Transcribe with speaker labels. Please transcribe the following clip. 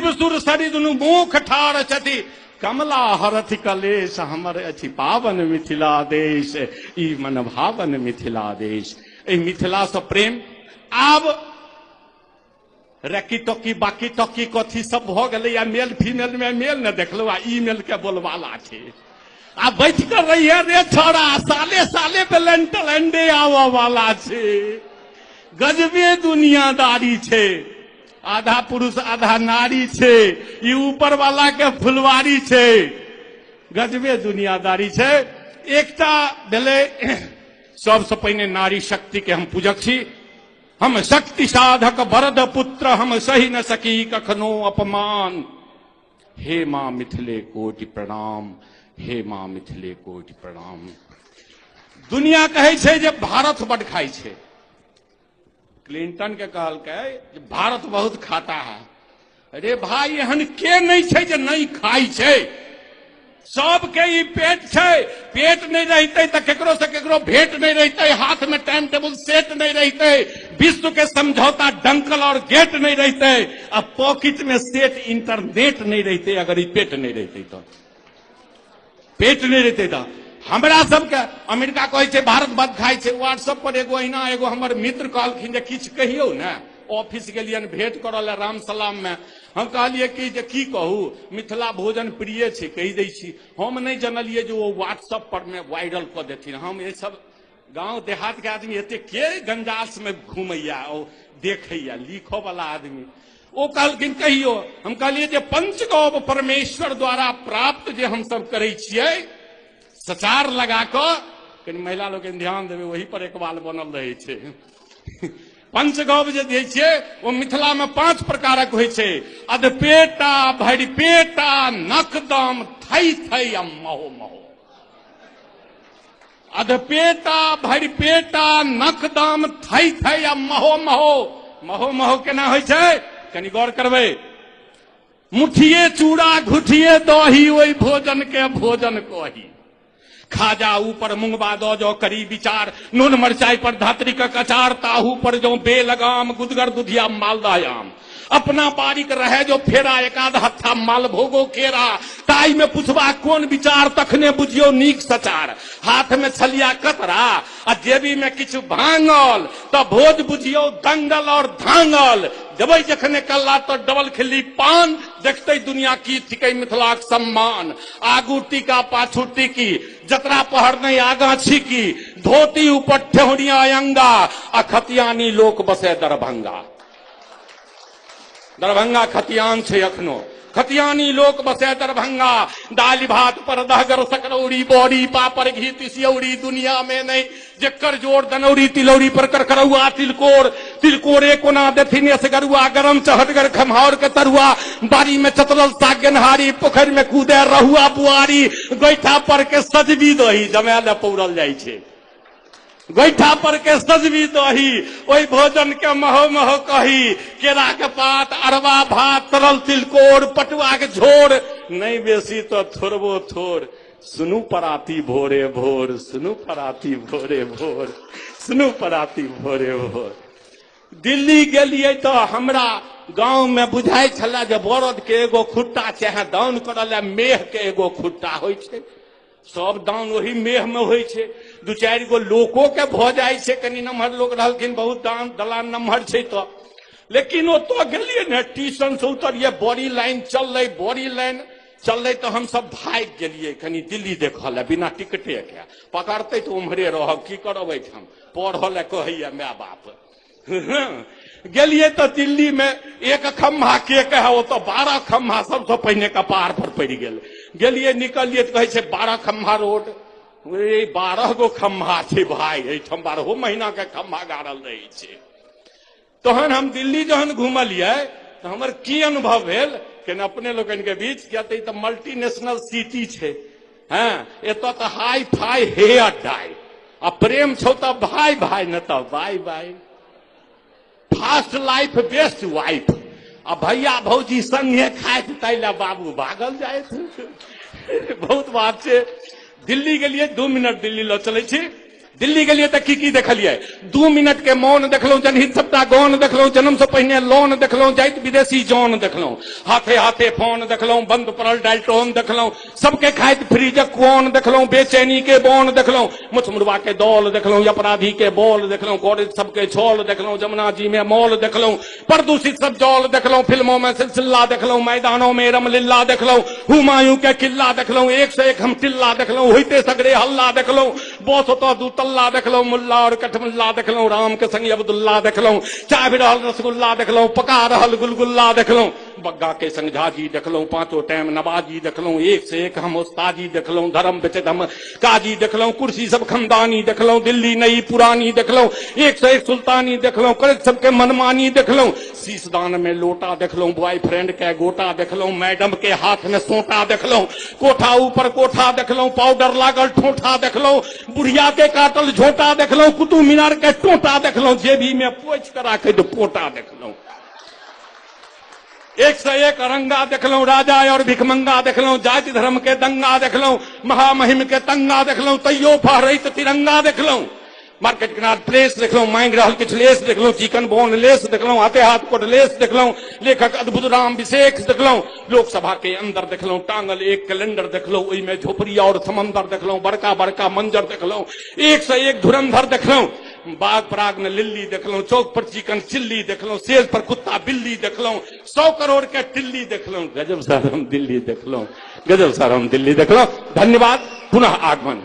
Speaker 1: शिव सुर सरि दुनू मुख ठार छथि। कमला हरथि कलेश, हमर अछि पावन मिथिला देश, ई मन भावन मिथिला देश। एहि मिथिला से प्रेम। आब रैकी टॉकी बाकी टॉकी कथी सब भऽ गेलै, या मेल फीमेल में मेल ने देखलहुँ, आ ई मेल के बोलबाला छै। आ बैठ कर रहिए रे छोड़ा, साले साले वैलेंटाइन डे आबऽ वाला छै। गजबे दुनियादारी छै, आधा पुरुष आधा नारी छै, ई ऊपर वाला के फुलवारी छै। गजबे दुनियादारी छै। एकटा भेलै सबसँ पहिने नारी शक्ति के हम पूजक छी। हम शक्ति साधक वरद पुत्र, हम सही न सकी कखनो अपमान। हे माँ मिथिले कोटि प्रणाम, हे माँ मिथिले कोटि प्रणाम। दुनिया कहै छै जे भारत बड खाइ छै। क्लिंटन के कहलकै जे भारत बहुत खाता है। अरे भाई, एहन के नहीं छै जे नहीं खाइ छै? सबके ई पेट छै। पेट नहीं रहते तो केकरो से केकरो भेंट नहीं रहते, हाथ में टाइम टेबुल सेट नहीं रहते, विश्व के समझौता डंकल और गेट नहीं रहते, आ पॉकेट में सेट इंटरनेट नहीं रहते। अगर ई पेट नहीं रहते तो पेट नहीं रहते तो हमरा सबके अमेरिका कहै छै भारत बद खाइ छै। व्हाट्सएप पर एगो अहिना एगो हमर मित्र कहलखिन जे किछु कहियौ ने। ऑफिस गेलियनि भेंट करऽ लए राम सलाम में। हम कहलियै कि जे की कहू, मिथिला भोजन प्रिय छै, कहि दै छी। हम नहि जनलियै जे ओ व्हाट्सएप पर में वायरल कऽ देथिन। हम ई सब गाँव देहात के आदमी एते के गंजास में घूमैया ओ देखैया लिखऽ वाला आदमी। ओ कहलखिन कहियो। हम कहलियै जे पंचगव परमेश्वर द्वारा प्राप्त जे हमसब करै छियै सचार लगा कऽ, कनि महिला लोकनि ध्यान देबै, ओही पर एकबाल बनल रहै छै। पंचगव जे दै छियै ओ मिथिला में 5 प्रकारक होइ छै। अधपेटा, भरिपेटा, नकदम, थई थई आ महो महो। अधपेटा, भरिपेटा, नकदम, थई थई आ महो महो। महो महो केना होइ छै कनि गौर करबै। मुठिए चूड़ा घुठिए दही, ओहि भोजन के भोजन कही। खाजा ऊपर मुंगबा दो जो करी विचार, नून मरचाई पर धात्री का कचार, ताहू पर जो बेलगाम, गुदगर दुधिया मालदा आम। अपना बारीक रहे जो फेरा, एकाध हत्था मालभोगो केरा, ताई में पुछबा कोन विचार, तखने बुझियो नीक सचार। हाथ में छलिया कतरा आ जेबी में किछु भांगल, त भोज बुझियो दंगल और धांगल। जबै जखने कल्ला तो डबल खिल्ली पान, देखते दुनिया की थिकै मिथिलाक सम्मान। आगू टीका पाछू टीकी, जतरा पहर नहीं आगा छीकी, धोती ऊपर ठेहुनिया अंगा, आ खतियानी लोक बसे दरभंगा। दरभंगा खतियान छै अखनो, खतियानी लोक बसे दरभंगा। दालि भात पर दहगर सकरौरी, बड़ी पापड़ घी तिसियौरी, दुनिया में नहीं जेकर जोर दनौरी। तिलौरी पर करकरौआ तिलकोर, तिलकोरे कोना देथिन असगरुआ, गरम चहटगर खमहाउर के तरुआ। बाड़ी में चतरल साग गेनहारी, पोखरि में कूदे रहुआ बुआरी, गोइठा पर के सजबी दही जमाय लए पौरल जाइ छै। गोइठा पर के सजबी दही, ओहि भोजन के महो महो कही। केरा के पात, अरवा भात, तरल तिलकोर, पटुआ के झोर, नहीं बेसी तो थोड़बो थोड़। सुनू पराती भोरे भोर, सुनू पराती भोरे भोर, सुनू पराती भोरे भोर। दिल्ली गेलियै तो हमरा गाँव में बुझाइ छलै जे बरद के एगो खुट्टा चाहे दाउन करऽ लए मेह के एगो खुट्टा होइ छै, सब दाउन ओही मेह में होइ छै। 2-4 गो लोको के भऽ जाइ छै, कनि नमहर लोक रहलखिन, बहुत दान दलान नमहर छै तो। लेकिन ओतऽ गेलियै ने, ट्यूशन से उतरियै, बड़ी लाइन चललै, बड़ी लाइन चललै तऽ हमसब भागि गेलियै कनि दिल्ली देखऽ लए बिना टिकटे के। पकड़तै तऽ उम्हरे रहब, की करब एहिठाम, पढ़ऽ लए कहैया my बाप। गेलियै तऽ दिल्ली में एक खम्भा के कहै, ओतऽ 12 खम्भा सबसँ पहिने कपार पर पड़ि गेल। गेलियै निकलियै तऽ कहै छै 12 खम्भा रोड। 12 गो खम्भा छै भाई, एहिठाम 12 महीना के खम्भा गाड़ल रहै छै। तहन हम दिल्ली जहन घुमलियै तऽ हमर की अनुभव भेल केना अपने लोकनि के बीच, किया तऽ ई तऽ मल्टीनेशनल सिटी छै, हँ एतऽ तऽ हाई फाई हेयर डाई, आ प्रेम छौ तऽ भाई भाई, न तऽ bye bye. Fast life best wife, आ भैया भौजी संगे खाइत ताहि लए बाबू भागल जाइत। बहुत बात छै। दिल्ली गेलियै, 2 मिनट दिल्ली लऽ चलै छी। दिल्ली गेलियै तऽ की की देखलियै? 2 मिनट के मौन देखलहुं, जनहित सबटा गौन देखलहुं, जन्म से पहिने लोन देखलहुं, जाइत विदेशी जौन देखलहुं, हाथे हाथे फोन देखलहुं, बंद पड़ल डाल्टोन देखलहुं, सबके खाइत फ्रिजक कोन देखलहुं, बेचैनी के बोन देखलहुं, मुछमुड़वा के दौल देखलहुं, अपराधी के बोल देखलहुं, कॉलेज सबके छोल देखलहुं, जमुना जी में मॉल देखलहुं, प्रदूषित सब जल देखलहुं, फिल्मों में सिलसिला देखलहुं, मैदानों में रमलीला देखलहुं, हुमायूं के किला देखलहुं, एक से एक हम टिल्ला देखलहुं, होइते सगरे हल्ला देखलहुं, बस ओतऽ दू तल्ला देखलहुं, मुल्ला और कठमुल्ला देखलहुं, राम के संग अब्दुल्ला देखलहुं, चाबि रहल रसगुल्ला देखलहुं, पका रहल गुलगुल्ला देखलहुं, बग्गा के संग झाजी देखलहुं, पांचों टाइम नवाजी देखलहुं, एक से एक हम उस्ताजी देखलहुं, धर्म बेचैत हम काजी देखलहुं, कुर्सी सब खमदानी देखलहुं, दिल्ली नई पुरानी देखलहुं, एक से एक सुल्तानी देखलहुं, करैत सबके मनमानी देखलहुं, शीशदान में लोटा देखलहुं, बॉयफ्रेंड के गोटा देखलहुं, मैडम के हाथ में सोटा देखलहुं, कोठा ऊपर कोठा देखलहुं, पाउडर लागल ठोठा देखलहुं, बुढ़िया के काटल झोटा देखलहुं, कुतुब मीनार के टोटा देखलहुं, जेबी में पोछि के राखैत पोटा देखलहुं, एक से एक अरंगा देखलहुं, राजा और भिखमंगा देखलहुं, जाति धर्म के दंगा देखलहुं, महामहिम के तंगा देखलहुं, तैयो फहरैत तिरंगा देखलहुं, मार्केट किनार प्लेस देखलहुं, मांगि रहल किछु लेस देखलहुं, चिकन बोन लेस देखलहुं, हाथे हाथ कोट लेस देखलहुं, लेखक अद्भुत राम विशेष देखलहुं, लोकसभा के अंदर देखलहुं, टांगल एक कैलेंडर देखलहुं, ओहिमे झोपड़ी और समंदर देखलहुं, बड़का बड़का मंजर देखलहुं, एक से एक धुरंधर देखलहुं, बाग पराग में लिल्ली देखलहुं, चौक पर चिकन चिल्ली देखलहुं, सेज पर कुत्ता बिल्ली देखलहुं, 100 करोड़ के टिल्ली देखलहुं, गजब सर हम दिल्ली देखलहुं, गजब सर हम दिल्ली देखलहुं। धन्यवाद, पुनः आगमन।